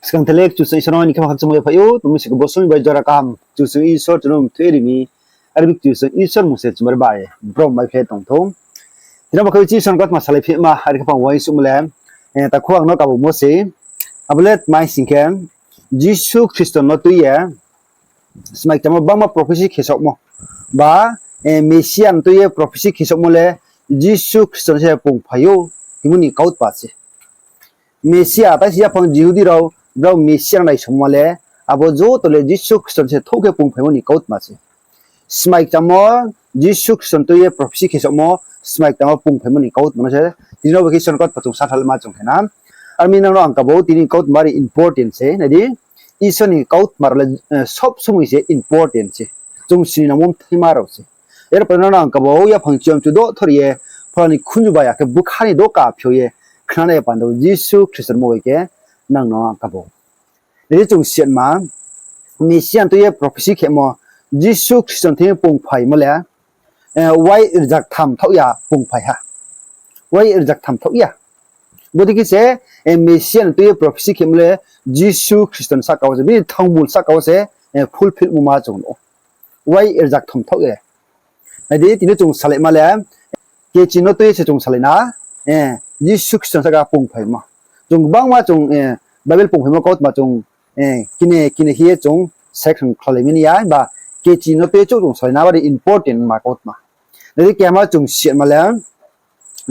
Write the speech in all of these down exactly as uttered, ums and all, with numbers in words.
Skang thele Kchusoyang Isor no ni khe ma khakchangmo yaphai ou, tongmi siko bo somoing bai jora kaham Kchusoyang Isor chung no mthui ri mi, are mi Kchusoyang Isor mung se chumari bai brom bai khe tong thou. Tini bo khe Isor ni kautma salai phima, are khe phang uaingsouhmo le, eh, takhu ang no kabaumo se, abo le tma hing khe, Jisu Khristo no tui ye, smai kchamo bangma prophecy khe saohmo, ba, eh, Mesia no tui ye prophecy khe saohmo le, Jisu Khristo no se pungphai ou, hingmo ni kautma se. Mesia, tai se yaphang Jihudi rao, brao Mesia no naisomo le, abo joto le Jisu Khristo no se thouh khe pungphaimo ni kautma se. Smai kchamo, Jisu Khristo no tui ye prophecy khe saohmo, smai kchamo pungphaimo ni kautma no se, tini no bo khe Isor ni kautma chung sathal ma chung khe na. Are mi nang no ang kabau tini kautma ri important se, nai di, Isor ni kautma rao le, eh, sob somoi se important se. Chung sini nangmo mthaima rao se. Erpor nang no ang kabau yaphang chiyom chu dothor ye, phola ni khunju bai akhe bkha ni doka phiao ye, khnanai panda Jisu Khristo ni mmung bai khe nang no ang kabau. Nai di chung siatma, Mesia no tui ye prophecy khemo, Jisu Khristo ni thing pungphaimo le, eh, wai rzakthamthaoh ya pungphai ha. Wai rzakthamthaoh ya. Bodei khe se, eh, Mesia no tui ye prophecy khemo le Jisu Khristo ni sahka wo se, bini thangmul sahka wo se, eh, fulfill ongmo ma chung nuh ou. Wai rzakthamthaoh ye. Nai di, tini chung salaima le, kechi no tui ye se chung salai na, eh, Jisu Khristo ni sahka pungphaimo. Chung gbangma chung, eh, Bible pungphaimo kautma chung, eh, kine, kine khe ye chung section khlai mi ni ya, ba kechi no tui ye chung, chung salai na, bari important ma kautma. Nai di, kehama chung siatma le,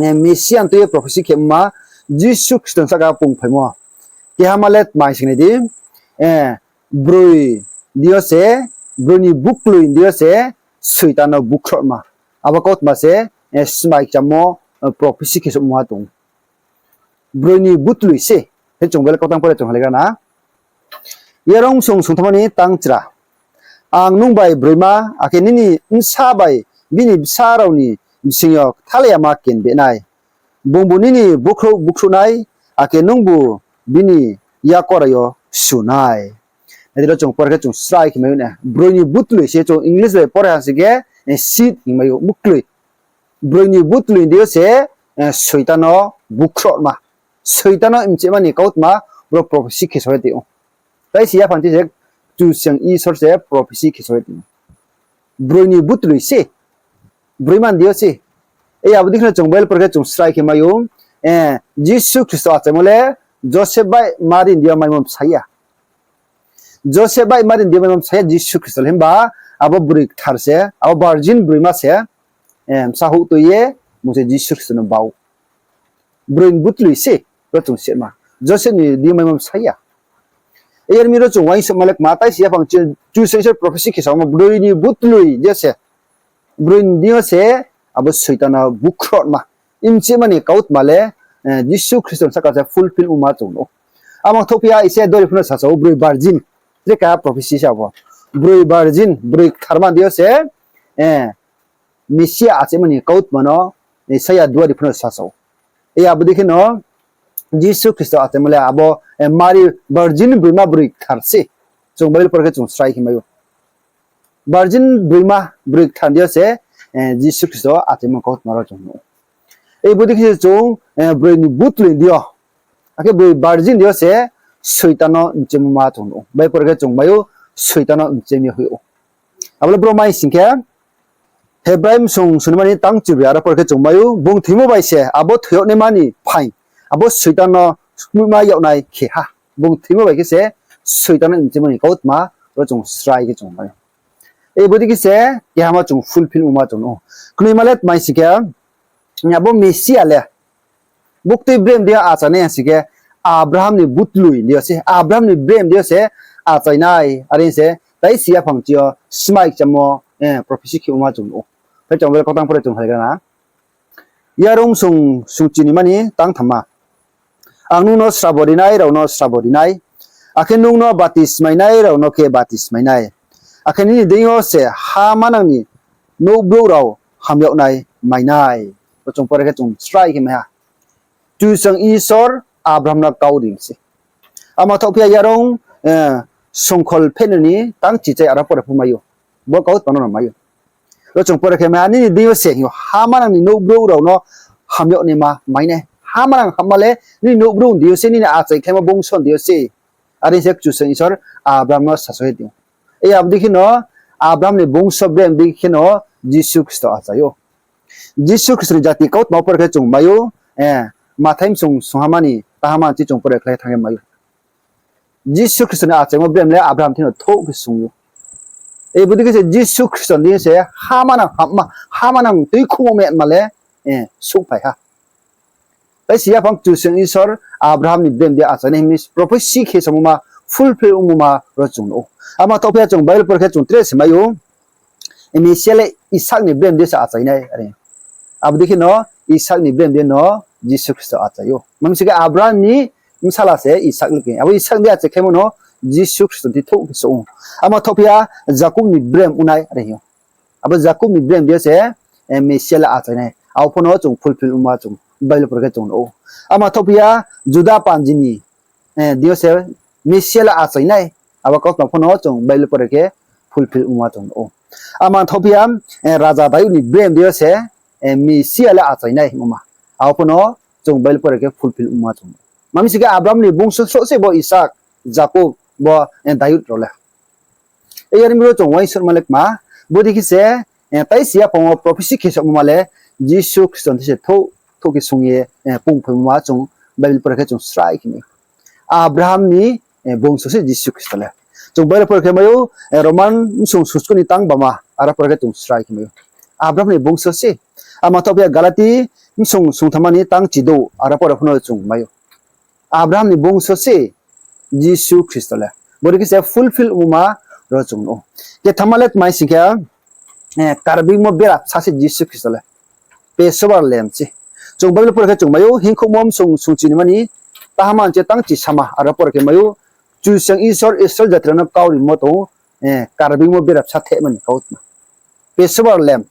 eh, Mesia no tui ye prophecy khema, Jisu Khristo ni sahka pungphaimo. Kehama le tma hing khe nai di, eh, broi deing yo se, broi ni butloi deing yo se, Soitan no bukhrouhma. Abo kautma se, eh, smai kchamo, eh, prophecy khe saohmo ha tong. Broi ni butloi se, he chung bel kautang pore chung halegra na. Yarong song songthamma ni tang chra. Ang nung bai broima, akhe nini bsa bai bini bsa rao ni bsing yo kthalai yama kenbe nai. Bungbu nini bukhrouh bukhrouh nai, akhe nungbu bini yakora yo su nai. Nai di ro chung pore khe chung srai khe mai ou na. Broi ni butloi se chung English bai pore ha sing khe, eh, seed hing mai ou, butloi. Broi ni butloi deing yo se, eh, Soitan no bukhrouhma. Soitan no mchema ni kautma, bro prophecy khe soi tong ou. Tai se yaphang chi se, Kchusoyang Isor se prophecy khe soi tong ou. Broi ni butloi se, broima deing yo se. E abo dei khe no chung Bible pore khe chung srai khe mai ou, eh, Jisu Khristo achaimo le, Joseph bai Mari ni deing yo maimo bsa ya. Joseph bai Mari ni deing yo maimo bsa ya Jisu Khristo le himba, abo broi kthar se, abo virgin broima se, eh, bsa houh tui ye, bung se Jisu Khristo no bau. Broi ni butloi se, ro chung sima. Joseph ni deing yo maimo bsa ya. Yar mi ro chung uaingsouhma le kma, tai se yaphang chi, Kchusoyang Isor prophecy khe samo broi ni butloi deing yo se. Broi ni deing yo se, abo Soitan no bukhrouhma. Mchema ni kautma le, eh, Jisu Khristo ni sahka se fulfill ongma chung nuh ou. Amo thouh phi ya Isaia duari pho no sasa ou, broi virgin. Tre keha prophecy se abo. Broi virgin, broi ktharma deing yo se, eh, Mesia achaimo ni kautma no, eh, Isaia duari pho no sasa ou. E abo dei khe no, Jisu Khristo achaimo le abo, eh, Mari virgin broima broi kthar se. Chung Bible pore khe chung srai khe mai ou. Virgin broima broi kthar deing yo se, eh, Jisu Khristo achaimo kautma rao chung nuh ou. E bodei khe se chung, eh, broi ni butloi deing yo, akhe broi virgin deing yo se Soitan no mchemo ma chung nuh ou. Bible pore khe chung mai ou, Soitan no mchem ye hoih ou. Abo le bro mai sing khe, Hebrai bsung sungnaima ni tang chibroi aro pore khe chung mai ou, bung thoimo bai se abo thoi yag naima ni phaing, abo Soitan no skmoihma yag nai khe ha. Bung thoimo bai khe se Soitan no mchemo ni kautma, ro chung srai khe chung mai ou. E bodei khe se, kehama chung fulfill ongma chung nuh ou. Knoima le tma hing khe, abo Mesia le, buktui brem deing yo achainai hing khe, Abraham ni butloi deing yo se, Abraham ni brem deing yo se achainai, are se, tai se yaphang chi yo smai kchamo, eh, prophecy khe ongma chung nuh ou. Phai chung bel kautang pore chung halegra na. Yarong sung, sung chinima ni tang thamma. Ang nung no srabo rinai rao no srabo ri nai, akhe nung no batismainai rao no khe batismai nai, akhe nini deing yo se ha manang ni nouh brouh rao ham yag nai mai nai. Bo chung pore khe chung srai khe mai ha. Kchusoyang Isor Abraham no kau ri se. Amo thouh phi ya yarong, eh, songkhol pheno ni tang chichai aro pore pho mai ou. Bo kautma no mai ou. Ro chung pore khe mai ha, nini deing yo se hing ou, ha manang ni nouh brouh rao no ham yag naima mai nai. Ha manang hamma le nini nouh brouh deing yo se, nini achai khlaima bongso deing yo se. Are se Kchusoyang Isor Abraham no sasaoh ye tong ou. Abo dei kheno Abraham ni bongso brem dei kheno Jisu Khristo achai ou. Jisu Khristo ni jati kautma pore khe chung mai ou, Mathai bsung sungha mani taha manchi chung pore khlai thanng ye mai ou. Jisu Khristo ni achaimo brem le Abraham thing yo thouh khe sung ou. Bodei khe se Jisu Khristo ni se ha manang, ha manang tuikhouhmo metma le souhphai ha. Tai se yaphang Kchusoyang Isor Abraham ni brem di achainai hing mi prophecy khe samo ma fulfill ongmo ma ro chung nuh ou. Ama thaohphi ya chung Bible pore khe chung tre se mai ou. Mesia le Isak ni brem di se achainai are. Abo dei kheno Isak ni brem di no Jisu Khristo achai ou. Mami se khe Abraham ni bsala se Isak le khe. Abo Isak di achai khaimo no Jisu Khristo di thouh khe sung ou. Ama thaohphi ya Jakob ni brem ongnai are hing ou. Abo Jakob ni brem di se Mesia le achainai. Abo pho no chung fulfill ongma chung Bible pore khe chung nuh ou. Ama thaohphi ya Juda panji ni di yo se Mesia le achainai. Abo kautma pho no chung Bible pore khe fulfill ongma chung nuh ou. Ama thaohphi ya Raja Dayud ni brem di yo se Mesia le achainai ongma. Abo pho no chung Bible pore khe fulfill ongma chung nuh ou. Mami se khe Abraham ni bongso sroh se bo Isak, Jakob, bo Dayud rao le. Yar mi ro chung uaingsouhma le kma, bodei khe se tai se yaphang wo prophecy khe samo ma le Jisu Khristo ni se thouh khe sung ye pungphaimo ma chung Bible pore khe chung srai khe mai ou. Abraham ni bongso se Jisu Khristo le. Chung Bible pore khe mai ou, Roman bsung sungsko ni tang bama aro pore khe chung srai khe mai ou. Abraham ni bongso se. Ama thaohphi ya Galati bsung sungtham mani tang chidouh aro pore pho no chung mai ou. Abraham ni bongso se Jisu Khristo le. Bodei khe se fulfill ongma ro chung nuh ou. Kethama le tma hing sing khe, Karbeingmo bera bsa se Jisu Khristo le. Passover lamb se. Chung Bible pore khe chung mai ou, Hingkhouhmo bsung sungchi ni mani taha manchi tang chisama aro pore khe mai ou, Kchusoyang Isor Israel jati rao no kau rimo tong ou, Karbeingmo bera bsa thehmani kautma. Passover lamb.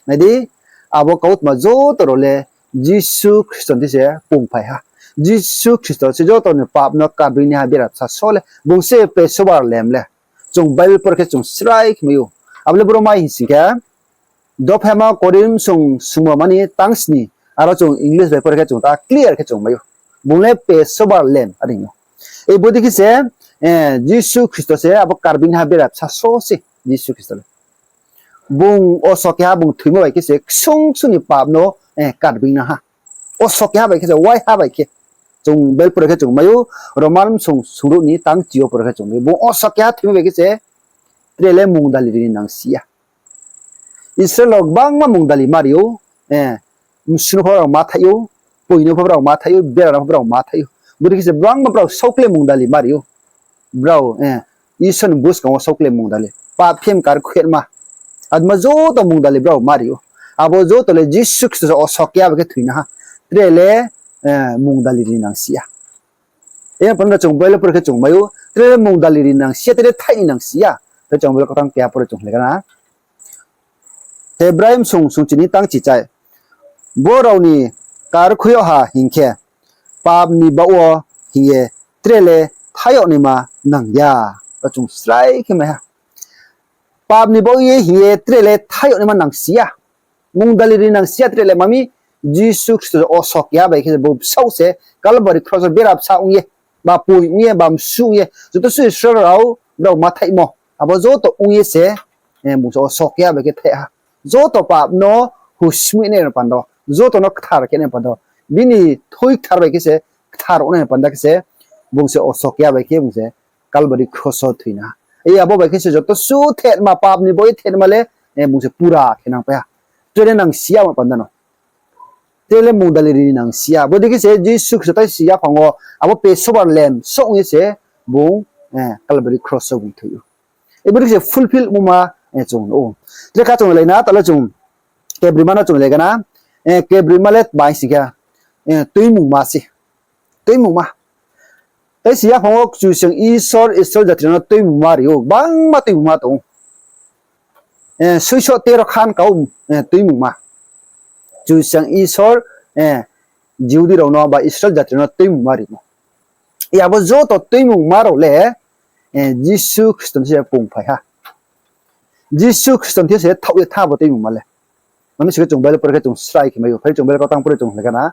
Nai di, abo kautma joto rao le Jisu Khristo ni se pungphai ha. Jisu Khristo se joto ni pap no Karbeing ni ha bera bsa só le. Bung se Passover lamb le. Chung Bible pore khe chung srai khe mai ou. Abo le bro mai hing sing khe, Dophaima Korinth bsung sungmo mani tang sni, aro chung English bai pore khe chung ta clear khe chung mai ou. Bung le Passover lamb are hing ou. Bodei khe se Jisu Khristo se abo Karbeing ni ha bera bsa só se Jisu Khristo le. Bung oso keha bung thoimo bai khe se ksung ksung ni pap no Karbeing na ha. Oso keha bai khe se, waiha bai khe. Chung Bible pore khe chung mai ou, Roman bsung sungruh ni tang chi yo pore khe chung mai ou. Bung oso keha thoimo bai khe se, tre le mungdali ri ni nangsi ya. Israel rao gbangma mungdali ma ri ou, msu no pho brao ma thaih ou, poi no pho brao ma thaih ou, bera no pho brao ma thaih ou. Bodei khe se gbangma brao saukle mungdali ma ri ou. Brao Isor ni buskang wo saukle mungdali. Pap phim kar khuetma. Atma joto mungdali brao ma ri ou. Abo joto le Jisu Khristo se oso keha bai khe thoi na ha. Tre le mungdali ri ni nangsi ya. Abo panda chung Bible pore khe chung mai ou, tre le mungdali ri ni nangsi ya, tre le thaih ni nangsi ya. Khe chung Bible kautang keha pore chung le gana. Hebrai bsung sungchi ni tang chichai. Bo rao ni karkhui yo ha hing khe, pap ni baoh wo hing ye tre le thaih yag naima nang ya. Ro chung srai khe mai ha. Pap ni baoh ye hing ye tre le thaih yag naima nangsi ya. Mungdali ri nangsi ya tre le mami Jisu Khristo oso keha bai khe se bo bsaoh se Kalbari kros wo bera bsa ong ye, ba poi ong ye, ba msu ong ye, joto suh Israel rao brao ma thaihmo. Abo joto ong ye se, bung se oso keha bai khe thaih ha. Joto pap no husmih nai panda, joto no kthar khe nai panda, bini thui kthar bai khe se, kthar ong nai panda khe se, bung se oso keha bai khe bung se Kalbari kros wo thoi na ha. Abo bai khe se joto suh thehma, pap ni baoh ye thehma le, bung se pura khe nangpai ha. Tre le nangsi ya ma panda no. Tre le mungdali ri ni nangsi ya. Bodei khe se Jisu Khristo tai si yaphang wo, abo Passover lamb só ong ye se bung Kalbari kros wo bung thoi ou. Bodei khe se fulfill ongmo ma chung nuh ou. Tre kha chung lai na, tale chung kebroima no chung lai gana. Kebroima le tma hing sing khe, tuimungma se. Tuimungma. Tai si yaphang wo Kchusoyang Isor Israel jati rao no tuimungma ri ou, gbangma tuimungma tong ou. Suiso tero khan kau tuimungma. Kchusoyang Isor Jihudi rao no ba Israel jati rao no tuimungma rimo. Abo joto tuimungma rao le Jisu Khristo ni se pungphai ha. Jisu Khristo ni se thaoh ye thanng bo tuimungma le. Mami se khe chung Bible pore khe chung srai khe mai ou, phai chung Bible kautang pore chung le gana.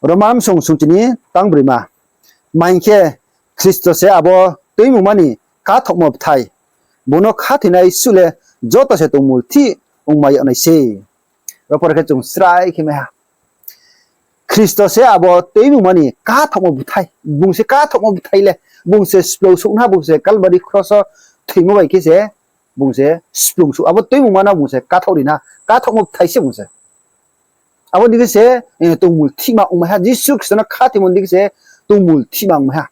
Roman bsung sungchi ni tang broima. Tma hing khe, Khristo se abo tuimungma ni kathaohmo bthai. Bung no khathoinai suh le joto se tongmulthih ongmai yag nai se. Ro por khe chung srai khe mai ha. Khristo se abo tuimungma ni kathaohmo bthai. Bung se kathaohmo bthai le, bung se splung souhnaiha, bung se Kalbari kros wo thoimo bai khe se, bung se splung souh, abo tuimungma no bung se kathaoh ri na, kathaohmo bthai se bung se. Abo dei khe se, eh, tongmulthihma ongmai ha, Jisu Khristo no khathoimo dei khe se tongmulthihma ongmai ha.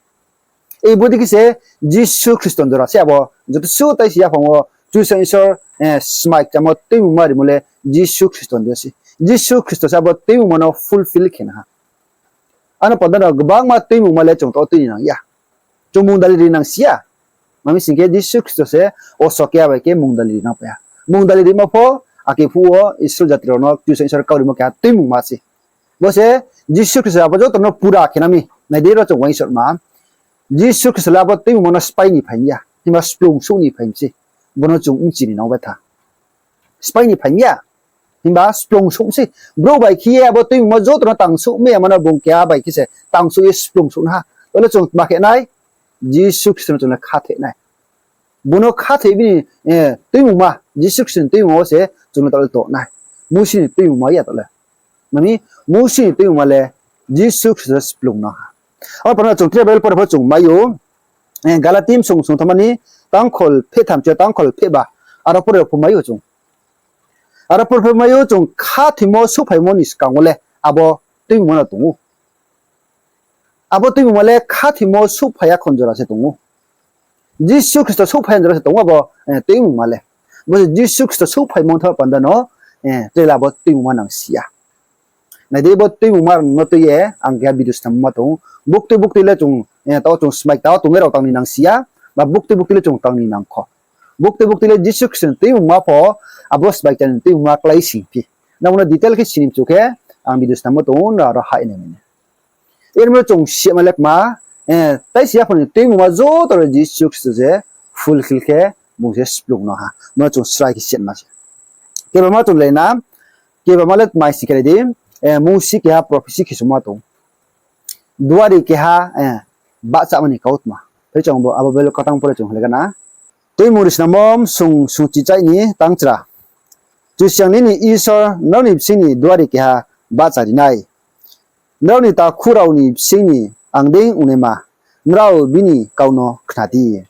Ei bo dei khe se Jisu Khristo ni jora se abo joto suh tai si yaphang wo Kchusoyang Isor, eh, smai kchamo tuimungma rimo le Jisu Khristo ni jora se. Jisu Khristo se abo tuimungma no fulfill khe na ha. Ano panda no gbangma tuimungma le chung to tui ni nang ya. Chung mungdali ri nang si ya. Mami sing khe Jisu Khristo se o soke abai khe mungdali ri nang pai ha. Mungdali rimo pho, ake phuh wo Israel jati rao no Kchusoyang Isor kaurimo keha tuimungma se. Bo se Jisu Khristo abo joto no pura khe na mi. Nai di ro chung uaingsouhma. Jisu Khristo le abo tuimungma no spái ni phai mi ya. Himba splung souh ni phai mi se. Bo no chung bchi ni nang bai tha. Spái ni phai mi ya. Himba splung souh mi se. Brouh bai khe ye abo tuimungma joto no tang souh mi ya mano bung keha bai khe se tang souh ye splung souh na ha. Tole chung tma khe nai? Jisu Khristo no chung le khathoi nai. Bung no khathoi bini, eh, tuimungma, Jisu Khristo ni tuimungma wo se chung no tole to nai. Mousi ni tuimungma ya tole. Mami, Mousi ni tuimungma le Jisu Khristo splung no ha. Abo panda chung tre Bible pore pho chung mai ou, eh, Galati bsung sungthamma ni tangkhol phehtham chi yo tangkhol phehba, aro pore pho mai ou chung. Aro pore pho mai ou chung khathoimo souhphaimo ni skang wo le abo tuimungma no tong ou. Abo tuimungma le khathoimo souhphai ya khon jora se tong ou. Jisu Khristo souhphai ya jora se tong ou abo, eh, tuimungma le. Bo se Jisu Khristo souhphaimo ongtha panda no, eh, tre le abo tuimungma nang si ya. Nai di bo tuimungma no tui ye ang keha video snamma tong ou. Buktui buktui le chung, eh, tao chung smai tao tong ye rao tang ni nang si ya, ba buktui buktui le chung tang ni nang kho. Buktui buktui le Jisu Khristo ni tuimungma pho, abo smai kchamo ni tuimungma klái sing phi. Nang no detail khe sini mchu khe, ang video snamma tong ou, nrao aro hai nai mane. Ermo chung sima le kma, eh, tai si yaphang ni tuimungma joto le Jisu Khristo se fulfill khe bung se splung no ha. Mo chung srai khe sima se. Kebama chung le na, kebama le mai si khe di, eh, Mousi keha prophecy khe suma tong. Duari keha, eh, bahchamo ni kautma. Phai chung bo, abo Bible katang pore chung hlegra na. Tuimungri snammo bsung sungchichai ni tangchra. Kchusoyang nini Isor nrao ni bsing ni duari keha bahcha ri nai. Nrao ni takhu rao ni bsing ni ang dei ongnaima, nrao bini kau no khna di.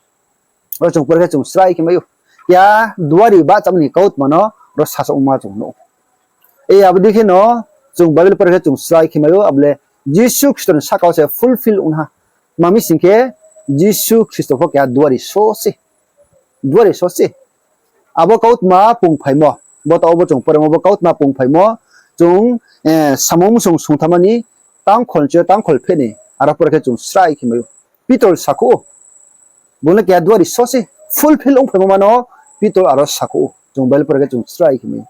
Aro chung pore khe chung srai khe mai ou. Keha duari bahchamo ni kautma no ro sasaohma chung nuh ou. E abo dei khe no chung Bible pore khe chung srai khe mai ou, abo le Jisu Khristo ni sahka wo se fulfill ong ha. Mami sing khe Jisu Khristo pho keha duari so se. Duari so se. Abo kautma pungphaimo. Bo taoh wo bo chung poremo bo kautma pungphaimo. Chung, eh, Samung bsung sungthamma ni tangkhol chi yo tangkhol pheh ni. Aro pore khe chung srai khe mai ou. Pitor sakhouh ou. Bung le keha duari so se. Fulfill ongphaimo ma no Pitor aro sakhouh ou. Chung Bible pore khe chung srai khe mai ou.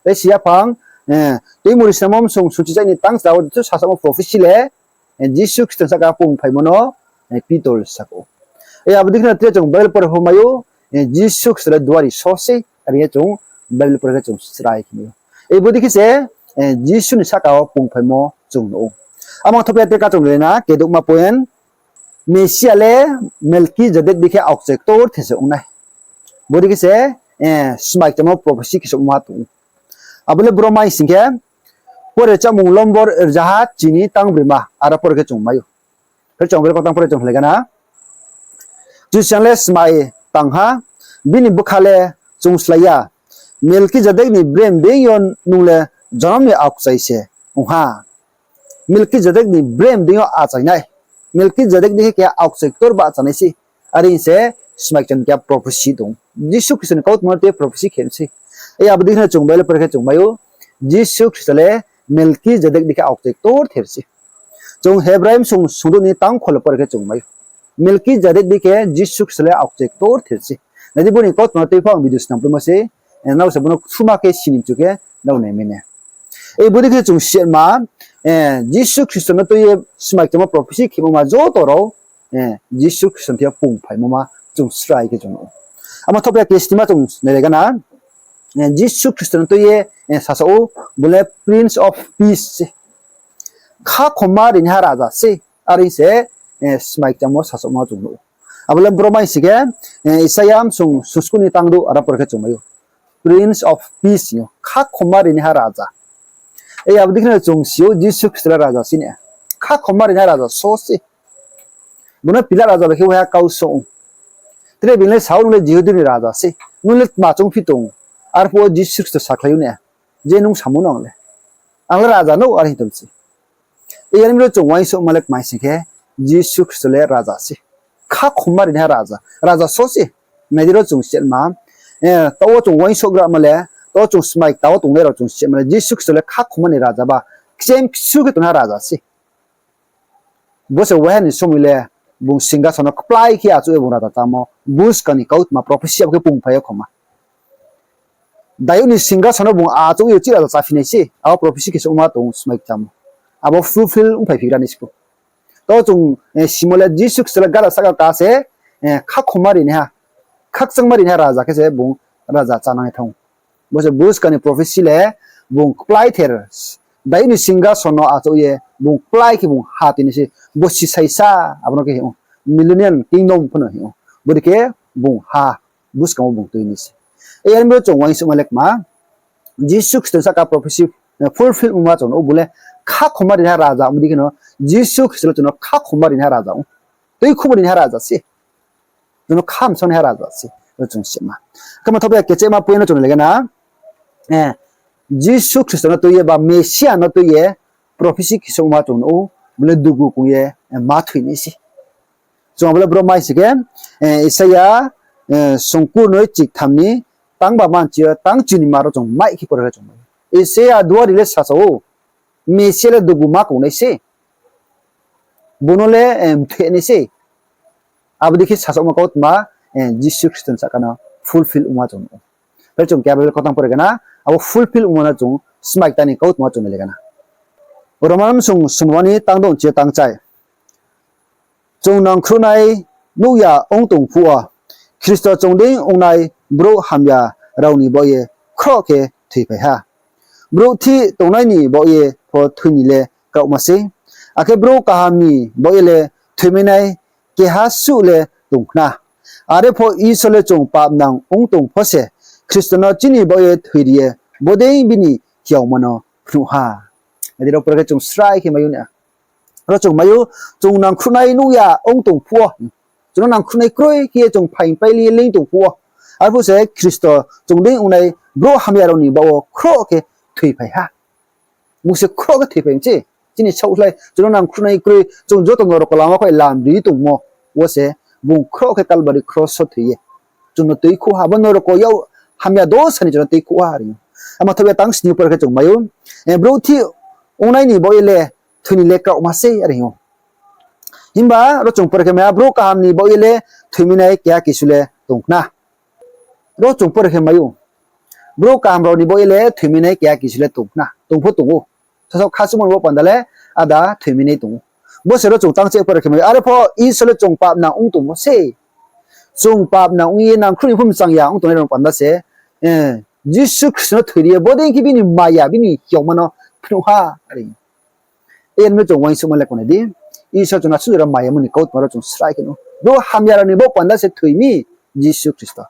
Tai si yaphang, eh, Tuimungri snammo bsung sungchichai ni tangchra wo joto sasaohmo prophecy le, eh, Jisu Khristo ni sahka pungphaimo no, eh, Pitor sakhouh ou. Eh, abo dei khe no tre chung Bible pore pho mai ou, eh, Jisu Khristo le duari so se, are ye chung Bible pore khe chung srai khe mai ou. Eh, bo dei khe se, eh, Jisu ni sahka wo pungphaimo chung nuh ou. Amang thopya tre ka chung le na, kedouhma point, Mesia le Melkizedek dei khe aokchai ktorther se ong nai. Bo dei khe se, eh, smai kchamo prophecy khe soma tong ou. Abo le bro mai sing khe, pore chámung lombor rzaha chini tangbroima, aro pore khe chung mai ou. Pore chung abo le katang pore chung hlegra na. Kchusoyang le smai tang ha, bini bkha le chung slái ya. Melkizedek ni brem deing yo nung le jonom ni aokchai se ong ha. Melkizedek ni brem deing yo achai nai. Melkizedek dei khe keha aokchai ktor bahcha nai se. Are se smai kchamo keha prophecy tong ou. Jisu Khristo ni kautma no tei prophecy khe se. E abo dei khe no chung Bible pore khe chung mai ou. Jisu Khristo le Melkizedek dei khe aokchai ktorther se. Chung Hebrai bsung sungdouh ni tangkhol pore khe chung mai ou. Melkizedek dei khe Jisu Khristo le aokchai ktorther se. Nai di bo ni kautma no tei pho ang video snam phaimo se. Eh, nrao se bo no kthuma khe sini mchu khe nrao nai mane. Eh, bo dei khe chung sima, eh, Jisu Khristo no tui ye smai kchamo prophecy khemo ma joto rao, eh, Jisu Khristo ni thing yo pungphaimo ma chung srai khe chung nuh ou. Amo thopya kesnima chung nailagra na, eh, Jisu Khristo no tui ye, eh, sasaoh ou, bo le Prince of Peace se. Khakhomma rinaiha raja se, are se, smai kchangmo sasaohma chung nuh ou. Abo le bro mai sing khe, Isaia bsung sungskuni tangdouh aro pore khe chung mai ou. Prince of Peace hing ou, khakhomma rinaiha raja. Abo dei khe no chung si ou, Jisu Khristo le raja se ni. Khakhomma rinaiha raja so se. Bo no Pilat raja bai khe waiha kau song ou. Tre being le sa ou, nung le Jihudi ni raja se. Nung le tma choungphi tong? Arphuh wo Jisu Khristo sakhlai ou ni, je nung samo no ang le, ang le raja no, are hing tong se. Yar mi ro chung uaingsouhma le kmai sing khe, Jisu Khristo le raja se. Khakhomma rinaiha raja, raja so se. Nai di ro chung siatma, taoh wo chung uaingsouhgrama le, taoh wo chung smai kta wo tongnai rao chung siatma le, Jisu Khristo le khakhomma ni raja ba, kchem ksu khe tongnaiha raja se. Bo se waiha ni somoi le bung singhason no kplái khe achouh ye bung raja chámo, buskang ni kautma prophecy abo khe pungphai ye khoma. Dayud ni singhason no bung achouh ye chih raja cháphi nai se, abo prophecy khe souhma tong smai kchamo. Abo fulfill ongphai phigra ni sku. Taoh chung simo le Jisu Khristo le gada sahka ka se, khakhomma rinaiha, khakchangma rinaiha raja khe se bung raja chánang ye thanng ou. Bo se buskang ni prophecy le bung kplái ther, Dayud ni singhason no achouh ye bung kplái khe bung ha tini se, bo si saisa, abo no khe hing ou, millennium kingdom pho no hing ou. Bodei khe bung ha, buskang wo bung tui ni se. Yar mi ro chung uaingsouhma le kma, Jisu Khristo ni sahka prophecy fulfill ongma chung nuh ou, bung le khakhomma rinaiha raja ongmo dei khe no, Jisu Khristo le chung no khakhomma rinaiha raja ong, tuikhouhmo rinaiha raja se. Chung no khamsongnaiha raja se, ro chung sima. Khe mathoh ya kechema point no chung le gana, Jisu Khristo no tui ye ba Mesia no tui ye prophecy khe souhma chung nuh ou, bung le dugu kong ye ma thoi nai se. Chung abo le bro mai sing khe, Isaia sungkur noi chiktham ni tang ba manchi yo tang chini ma ro chung mai khe pore khe chung mai. Isaia duari le sasaoh ou, Mesia le dugu ma kong nai se. Bung no le mthoih nai se. Abo dei khe sasaohma kautma Jisu Khristo ni sahka no fulfill ongma chung nuh ou. Tei chung keha Bible kautang pore gana, abo fulfill ongma no chung smai kta ni kautma chung le gana. Roman bsung sungba ni tangdouh chi yo tang chai. Chung nangkhruhnai nuh ya ong tong phuh wo, Khristo chung dei ongnai brouh hamya rao ni baoh ye khroh khe thoiphai ha. Brouh thih tongnai ni baoh ye pho thoi ni le kraohma sei, akhe brouh kaham ni baoh ye le thoimainai keha suh le tong khna. Are pho Isor le chung papnang ong tong pho se, Khristo no chini baoh ye thoiri ye bodei bini hiaoma no phnuh ha. Adi ro pore khe chung srai khe mai ou na. Ro chung mai ou, chung nangkhruhnai nuh ya ong tong phuh wo, chung no nangkhruhnai kroi khe ye chung phaing paili ye leing tong phuh wo, arphuh se Khristo chung dei ongnai brouh hamya rao ni baoh wo khroh khe thoiphai ha. Bung se khroh khe thoiphai mi se. Chini saohslái chung no nangkhruhnai kroi, chung joto norok wo lama kho lam ri tongmo wo se bung khroh khe Kalbari kros wo thoi ye chung no tuikhouh ha, abo norok wo yak hamya dosa ni chung no tuikhouh ha are. Ama thoh ya tang sni pore khe chung mai ou, brouh thih ongnai ni baoh ye le thoi ni le kraohma sei are hing ou. Himba ro chung pore khe mai ha, brouh kaham ni baoh ye le thoimainai keha kisu le tong khna. Ro chung pore khe mai ou, brouh kaham rao ni baoh ye le thoimainai keha kisu le tong khna, tong pho tong ou. Sasaoh khasuhmo ni bo panda le ada thoimainai tong ou. Bo se ro chung tang cheh pore khe mai ou, are pho Isor le chung papnang ong tong pho se. Chung papnang ong ye nangkhruh ni pho mchang ya ong tongnai rao ni panda se Jisu Khristo no thoiri ye bodei khe bini maya, bini hiaoma no phnuh ha are. Yar mi chung uaingsouhma le kma nai di, Isor chung no asuh jora mayamo ni kautma ro chung srai khe nuh ou. Brouh hamya rao ni baoh panda se thoi mi Jisu Khristo.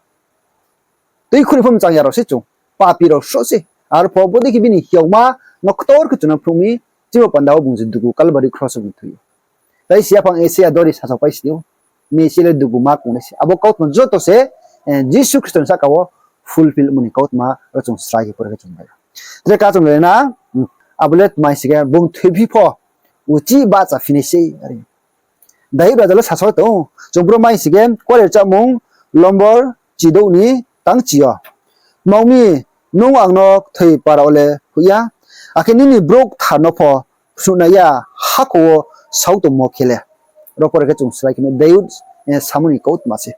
Tuikhouh ni pho mchang ya rao se chung, papi rao sroh se. Arpho bodei khe bini hiaoma no ktor khe chung no phnuh mi, chini bo panda wo bung se dugu Kalbari kros wo bung thoi ou. Tei si yaphang Isaia dori sasaopai sini ou, Mesia le dugu ma kong nai se. Abo kautma joto se Jisu Khristo ni sahka wo fulfill ongmo ni kautma ro chung srai khe pore khe chung mai ou. Tre ka chung le na, abo le tma hing sing khe bung thoiphi pho uchih bahchaphi nai sei are. Dayud raja le sasao tong ou, chung bro mai sing khe Kuarenouh Rchamung lombor chidouh ni tang chi yo, Tma ong mi, nung ang no kthoi para wo le hoih ya, akhe nini brouh kthar no pho phnuhnai ya hakhor wo sao tongmo khe le. Ro pore khe chung srai khe mai, Dayud samo ni kautma se.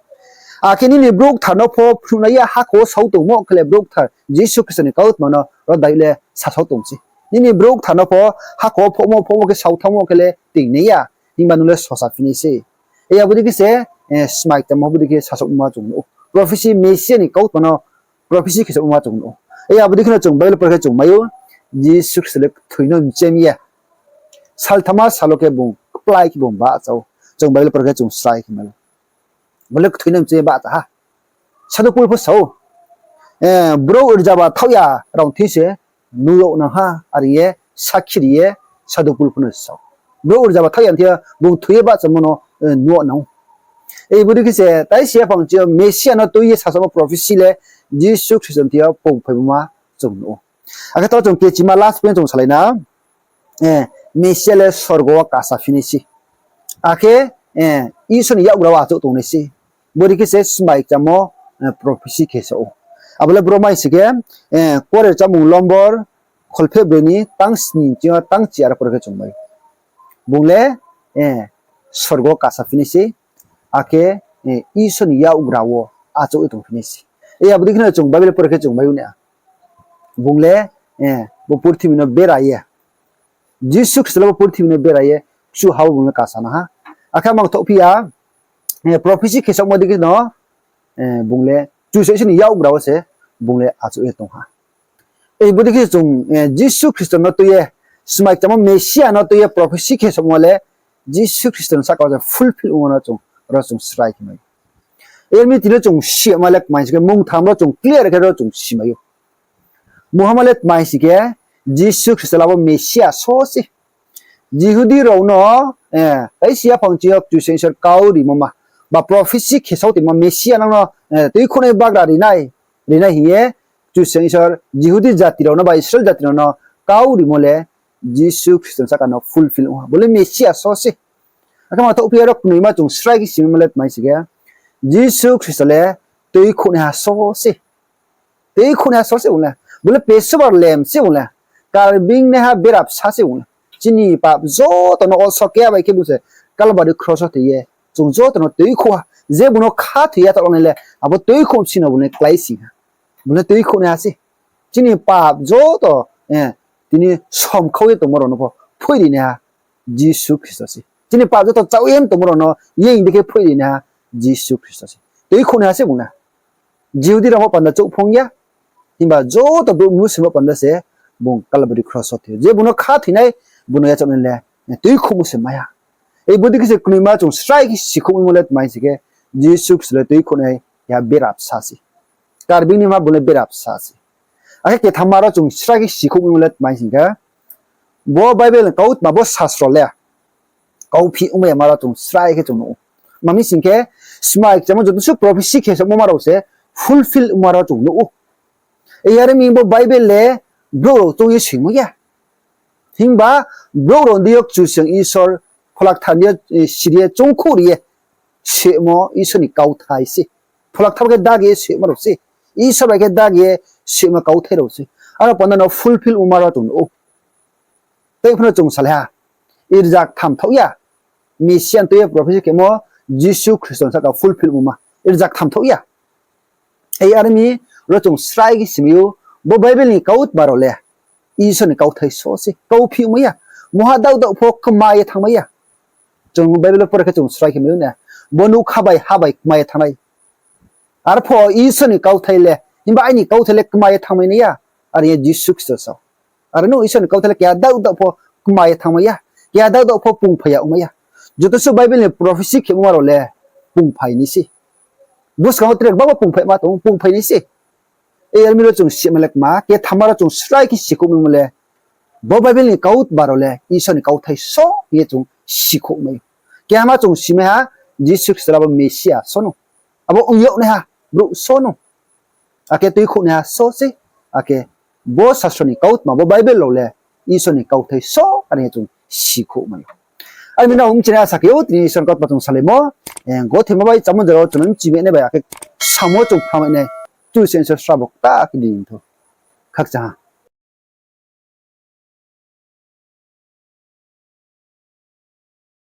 Akhe nini brouh kthar no pho phnuhnai ya hakhor wo sao tongmo khe le, brouh kthar Jisu Khristo ni kautma no ro Dayud le sasao tong se. Nini brouh kthar no pho hakhor wo phohmo phohmo khe sao thanngmo khe le toingnai ya, himba nung le sosa phi nai se. Abo dei khe se smai kchangmo bodei khe sasaohma chung nuh ou. Prophecy, Mesia ni kautma no prophecy khe sasaohma chung nuh ou. Abo dei khe no chung Bible pore khe chung mai ou, Jisu Khristo le kthoi no mchem ye salthama sal wo khe bung kplái khe bung bahcha ou. chung Bible por khe chung srai khe mai ou. Bo le kthoi no mching ye bahcha ha. Sadhu Pol pho sa ou, brouh rzaba thaoh ya rao thing se nuh yag nang ha, are ye sakhi ri ye Sadhu Pol pho no sa ou. Brouh rzaba thaoh ya thing yo bung thoi ye bahchamo no nuh yag nang ou. Bodei khe se taisi yaphang ching yo Mesia no tui ye sasaomo prophecy le Jisu Khristo ni thing yo pungphaimo ma chung nuh ou. Akhe taoh chung kechima last point chung salai na, Mesia le sorgo wo kasa phi nai se. Akhe Isor ni yakgra wo achouh tong nai se. Bodei khe se smai kchamo prophecy khe sa ou. Abo le bro mai sing khe, Kuarengrao Chámung lombor kholpheh broi ni tang sni ching yo tang chi aro por khe chung mai ou. Bung le sorgo wo kasa phi nai se, akhe Isor ni yakgra wo achouh ye tong phi nai se. Abo dei khe no chung Bible por khe chung mai ou na. Bung le bo purthimbi no bera ye, Jisu Khristo le bo purthimbi no bera ye kchuha wo bung le kasa nang ha. Akhe mang thohphi ya, prophecy khe saohmo dei khe no, bung le Kchusoyang Isor ni yakgra wo se bung le achouh ye tong ha. Bodei khe chung Jisu Khristo no tui ye, smai kchamo Mesia no tui ye prophecy khe saohmo le Jisu Khristo ni sahka wo se fulfill ongmo no chung, ro chung srai khe mai ou. Yar mi tini chung sima le kmai sing khe mungtham ro chung clear khe ro chung simai ou. Mungha ma le kmai sing khe, Jisu Khristo le abo Mesia so se. Jihudi rao no, taisi yaphang ching yo Kchusoyang Isor kau rimo ma, ba prophecy khe sao tongmo Mesia nang no tuikhouhnai bagra ri nai hing ye, Kchusoyang Isor Jihudi jati rao no ba Israel jati rao no kau rimo le Jisu Khristo ni sahka no fulfill ong ha. Bo le Mesia so se. Akhe ma thohphi ya ro knoima chung srai khe simimo le kmai sing khe, Jisu Khristo le tuikhouhnaiha so se. Tuikhouhnaiha so se bung le. Bo le Passover lamb se bung le. Karbeing naiha bera bsa se bung le. Chini pap joto no oso keha bai khe bung se Kalbari kros wo thoi ye chung joto no tuikhouh ha. Je bung no khathoi ya taoh nai le abo tuikhouh bsing no bung le klái sing ha. Bung le tuikhouhnaiha se. Chini pap joto, tini somkhau ye tongmo rao no pho phoih ri naiha Jisu Khristo se. Chini pap joto chau ye tongmo rao no yeing dei khe phoih ri naiha Jisu Khristo se. Tuikhouhnaiha se bung le. Jihudi rao pho panda chouhphung ya. Himba joto brouh mnusu pho panda se bung Kalbari kros wo thoi ou. Je bung no khathoi nai, bung no yachaoh nai le tuikhouhmo se mai ha. Bodei khe se knoima chung srai khe sikhouh maimo le tmai sing khe, Jisu Khristo le tuikhouhnaiha bera bsa se. Karbeing naima bung le bera bsa se. Akhe kethamma ro chung srai khe sikhouh maimo le tmai sing khe, bo Bible ni kautma bo sasro le kauphi ongmai ya ma ro chung srai khe chung nuh ou. Tma mi sing khe, smai kchamo joto suh prophecy khe saohmo ma rao se fulfill ongma ro chung nuh ou. Yar mi bo Bible le brouh rao choung ye soimo ya. Himba brouh rao ni deing yo Kchusoyang Isor, Phola Kthar ni deing yo siri ye choungkhouh ri ye soimo Isor ni kauthai se. Phola Kthar bai khe dagi ye soimo rao se. Isor bai khe dagi ye soimo kauthai rao se. Aro panda no fulfill ongma ro chung nuh ou. Tei phano chung salai ha, rza ktham thaoh ya, Mesia tui ye prophecy khemo Jisu Khristo ni sahka fulfill ongma rza ktham thaoh ya. Are mi ro chung srai khe simai ou, bo Bible ni kautma rao le Isor ni kauthai so se, kauphi ongmai ya, mungha daoh daoh pho kma ye thanngmai ya. Chung Bible wo pore khe chung srai khe mai ou na, bo nougkha bai ha bai kma ye thanng nai. Arphuh Isor ni kauthai le, himba aini kauthai le kma ye thanngmai nai ya, are ye Jisu Khristo sa ou. Are no Isor ni kauthai le keha daoh daoh pho kma ye thanngmai ya, keha daoh daoh pho pungphai ya ongmai ya. Joto suh Bible ni prophecy khemo ma rao le pungphai nai se. Buskang wo tre gbangma pungphaima tong, pungphai nai se. Yar mi ro chung sima le kma, kethamma ro chung srai khe sikhouh maimo le, bo Bible ni kautma rao le Isor ni kauthai so hing ye chung sikhouh mai ou. Kehama chung simai ha, Jisu Khristo le abo Mesia so no, abo ong yag naiha brouh so no. Akhe tuikhouhnaiha so se, akhe bo sasro ni kautma, bo Bible rao le Isor ni kauthai so, are ye chung sikhouh mai ou. Are mi nrao mchina asa khe ou, tini Isor ni kautma chung salaimo, gothe ma bai chámo jora wo chung no mchimai nai bai, akhe samo chung phamai nai, Kchusoyang Isor srabo kta khe di thou. Khakchang ha.